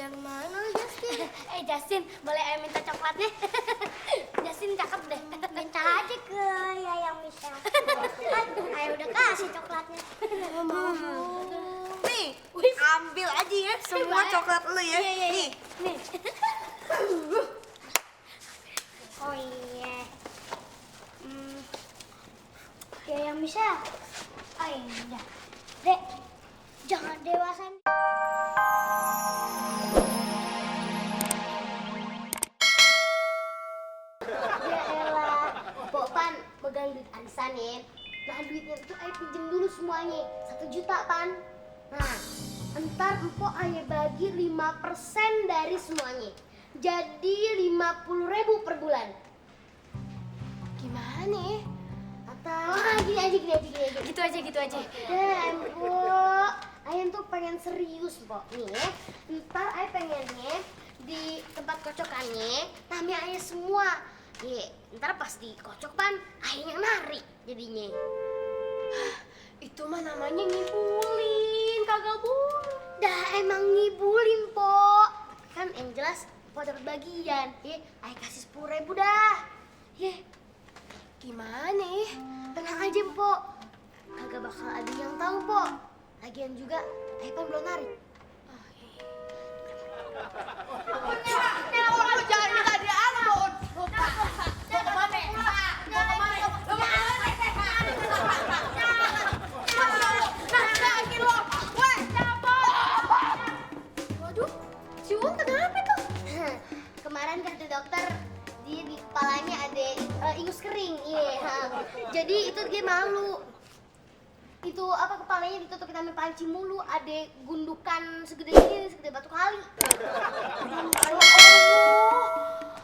dari mana lu, Justin? Justin, boleh Ayah minta coklatnya? Justin cakep deh. Minta aja ke Yayang Michelle. Ayah udah kasih coklatnya. Nih, ambil aja ya semua coklat lu ya. Nih. Oh iya. Yayang Michelle. Oh iya. Dek, jangan dewasa. Ya elah, Pan megang duit arisan ya. Nah duitnya itu Ayah pinjem dulu semuanya, 1 juta Pan. Nah, entar empok Ayah bagi 5% dari semuanya. Jadi 50.000 per bulan. Gimana ya? Atau gini aja. Gitu aja. Empok, Ayah tuh pengen serius, Pok. Nih ya, ntar Ayah pengennya di tempat kocokannya namanya Ayah semua. Ntar pas dikocok Pan, Ayah yang narik jadinya. Itu mah namanya ngibulin, kagak boleh. Dah emang ngibulin, Pok. Kan yang jelas Pok dapat bagian. Ayah kasih 10.000 dah. Gimana ya? Tenang aja, Pok. Kagak bakal ada yang tahu, Pok. Lagian juga Ayah kan belum narik. Jangan minta dia ampun. Waduh, si Uun kenapa tuh? Kemarin kata dokter dia di kepalanya ada ingus kering. Jadi itu dia malu. Itu apa kepalanya ditutupin sama panci mulu, ada gundukan segede ini, segede batu kali.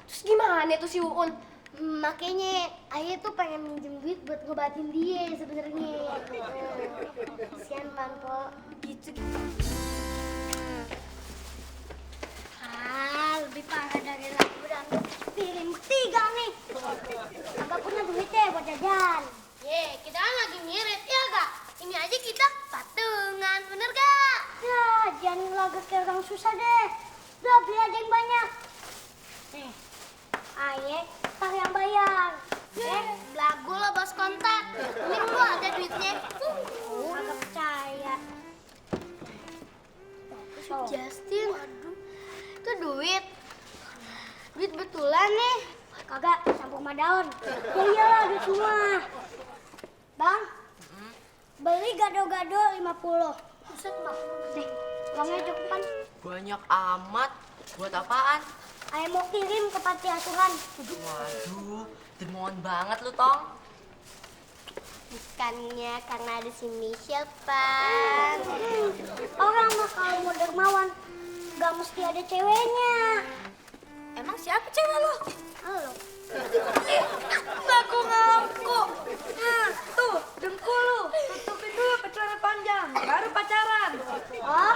Terus gimana tuh si Uun? Makanya Ayah tuh pengen minjem duit buat ngobatin dia sebenarnya. Kasian Pan, Po. Gitu. Lebih parah dari lagu dangdut film 3 nih. Agak punya duitnya buat jajan. Kita kan lagi ngirit, ya gak? Ini aja kita patungan, bener gak? Ya, jangan ngelagat kayak orang susah deh. Udah, beli aja yang banyak. Nih, Ayah, ntar yang bayar. Belagu lo bos kontak. Ini lu ada duitnya. Gak percaya. Justin, waduh, itu duit betulan nih. Kagak, campur sama daun. Ya iyalah, duit semua. Bang, beli gado-gado 50. Buset, Bang. Nih, uangnya cukupan. Banyak amat. Buat apaan? Ayah mau kirim ke panti asuhan. Waduh, dermawan banget lu, Tong. Bukannya karena ada si Michelle, Pan. Orang mah kalau mau dermawan, gak mesti ada ceweknya. Emang siapa cewek lu? Halo. Ngaku-ngaku. Nah, tuh, dengkul lu. Tutupin dulu celana panjang, baru pacaran. Oh,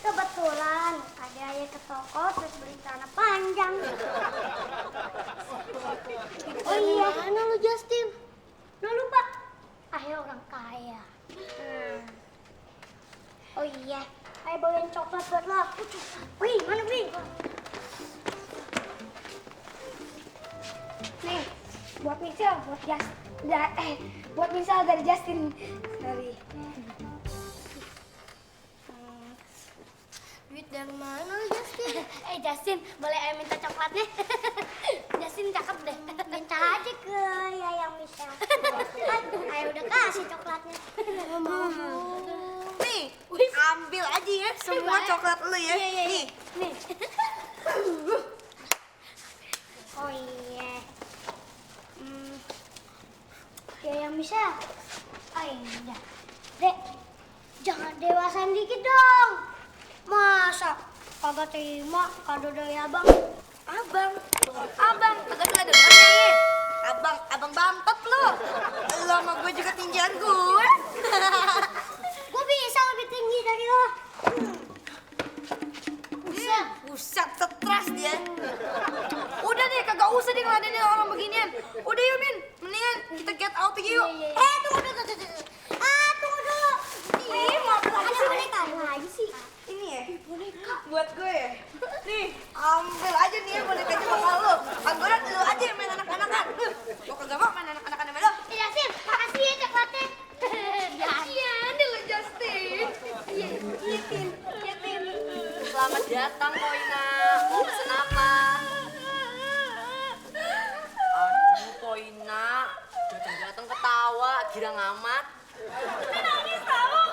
kebetulan ada Ayah ke toko terus beli celana panjang. Oh iya, mana lu Justin? Lu lupa? Ayah orang kaya. Oh iya, Ayah bawain coklat buat lo. Wih, mana Wih? Nih, buat Michelle, buat Michelle dari Justin. Sorry. Duit dari mana lu, Justin? Justin, boleh Ayah minta coklatnya? Justin cakep deh. Minta aja ke Yayang Michelle. Ayah udah kasih coklatnya. Nih, ambil aja ya semua coklat lu ya. Nih. Oh iya. Yayang Michelle. Oh iya. Dek, jangan dewasa dikit dong. Masa kagak terima kado dari abang? Abang, kagak ada dengarnya. Abang bantet lu. Lu sama gue juga tinggian gue. Gue bisa lebih tinggi dari lo. Buset, stres dia. Udah deh, kagak usah deh ngeladenin orang beginian. Udah yuk, Min. Mendingan kita get out aja yuk. Tunggu dulu. Ih, mau apa lagi sih? Boneka lagi sih. Ini ya? Buat gue ya? selamat datang Poina. Mau pesen apa? Aduh Poina, datang ketawa, girang amat. Nangis tahu.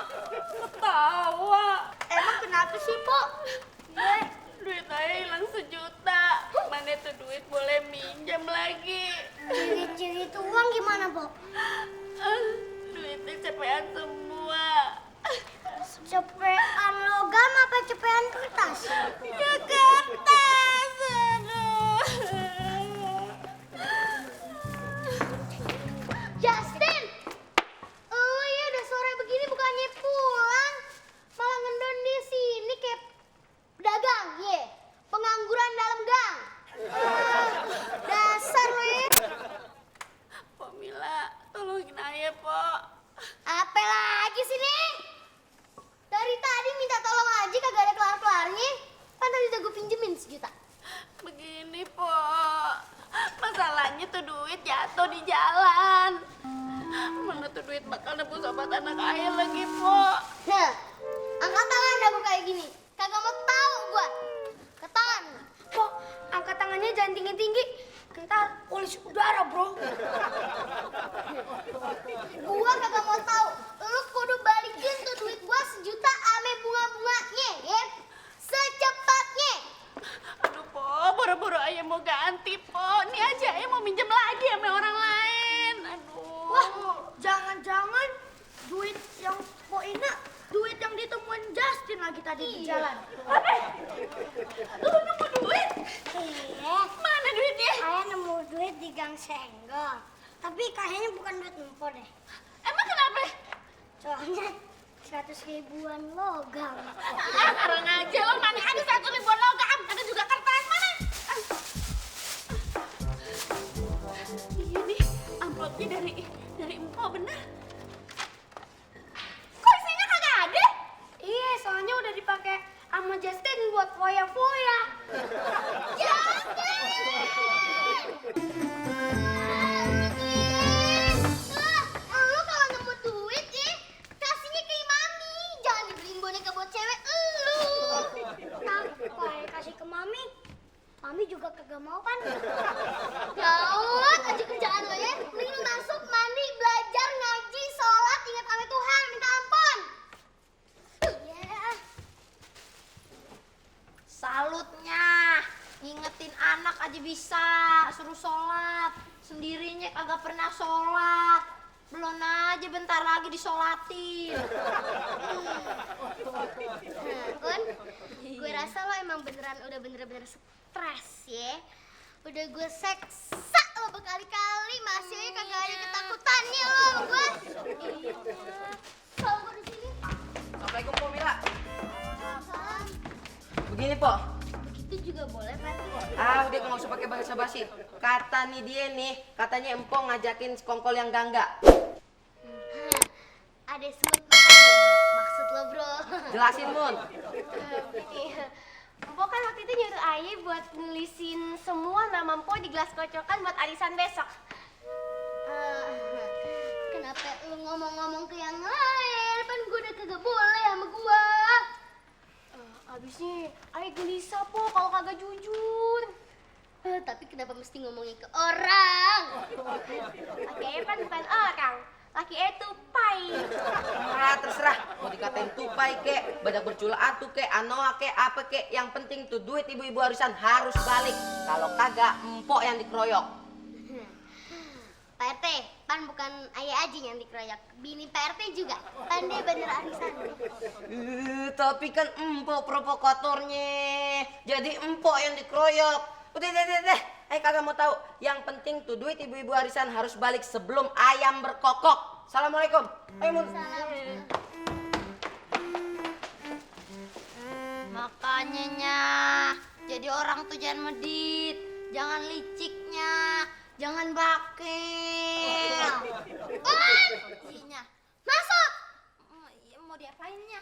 Ketawa. Emang kenapa sih, Po? Duit saya hilang 1 juta. Mana tuh duit boleh minjam lagi. Ciri-ciri itu uang gimana, Po? Duitnya cepetan semua. Cepean logam apa cepean kertas? Ya kertas. Aduh. Justin! Oh iya udah sore begini bukannya pulang. Malah ngendon di sini kayak dagang, ye. Pengangguran dalam gang. Dasar lo ya. Pok Mila, tolongin ayah, Pok. Apa lagi sih nih? Dari tadi minta tolong aja kagak ada kelar-kelarnya. Kan tadi udah gue pinjemin 1 juta. Begini, Pok. Masalahnya tuh duit jatuh di jalan. Mana tuh duit bakal nebus obat anak ayah lagi, Pok. Nah, angkat tangan dah gue kayak gini. Kagak mau tahu gua. Ke tangan. Kok angkat tangannya jangan tinggi-tinggi. Kita polisi udara, bro. Gua kagak mau tahu. Lu kudu balikin tuh duit gua 1 juta ame bunga-bunganya, ya. Secepatnya. Aduh, Pok, boro-boro ayah mau ganti, Pok. Nih aja ayah mau minjem lagi sama orang lain. Aduh. Wah, jangan-jangan duit yang Poina, duit yang ditemuin Justin lagi tadi di jalan. Apa? Lu nemu duit? Iya. Mana duitnya? Saya nemu duit di Gang Senggol. Tapi kayaknya bukan duit empo deh. Emang kenapa? Soalnya 100 ribuan logam. Karang aja lo, mana ada 1 ribuan logam, ada juga kertas, mana? Iya nih, amplopnya dari empo bener. Kok isinya kagak ada? Iya, soalnya udah dipakai sama Justin buat foya-foya. Justin! Lu kalau nemu duit nih, kasihnya ke Mami. Jangan dibeliin boneka buat cewek lu. Nah, kasih ke Mami. Mami juga kagak mau kan? Gawat aja kerjaan lo ya. Mending lu masuk, mandi, belajar, ngaji, sholat, ingat sama Tuhan, minta ampun. Iya. Salutnya, ngingetin anak aja bisa, suruh sholat. Sendirinya kagak pernah sholat. Belum aja bentar lagi disolatin. Kun, gue rasa lo emang beneran udah bener-bener stres ya. Udah gue seksa lo berkali-kali, masih aja kagak ada ketakutannya lo sama gue. Iya. Kalau gue di sini. Assalamualaikum Po Mila. Salam. Begini Po. Begitu juga boleh, Pak. Udah nggak usah pakai bahasa basi. Kata nih dia nih, katanya empong ngajakin sekongkol yang gangga. Ada semut makan bro. Maksud lo bro. Jelasin Mun. Iya. Mpo kan waktu itu nyuruh Ayah buat nulisin semua nama Mpo di gelas kocokan buat arisan besok. Kenapa lu ngomong-ngomong ke yang lain? Kan gue udah kagak boleh sama gua. Abisnya Ayah gelisah Po kalau kagak jujur. Tapi kenapa mesti ngomongnya ke orang? Laki Evan bukan orang. Laki tupai. Terserah. Mau dikatain tupai kek, badak bercula atu kek, anoa kek, apa kek. Yang penting tuh duit ibu-ibu arisan harus balik. Kalau kagak, empok yang dikeroyok. Pak RT, pan bukan Ayah aja yang dikeroyok. Bini Pak RT juga. Pan dia bener arisan. Tapi kan empok provokatornya. Jadi empok yang dikeroyok. Udah deh. Kagak mau tahu. Yang penting tuh duit ibu-ibu arisan harus balik sebelum ayam berkokok. Assalamualaikum. Ayo Mun. Salam. Makanya jadi orang tuh jangan medit, jangan liciknya, jangan bakel. Masuk! Mau diapainnya?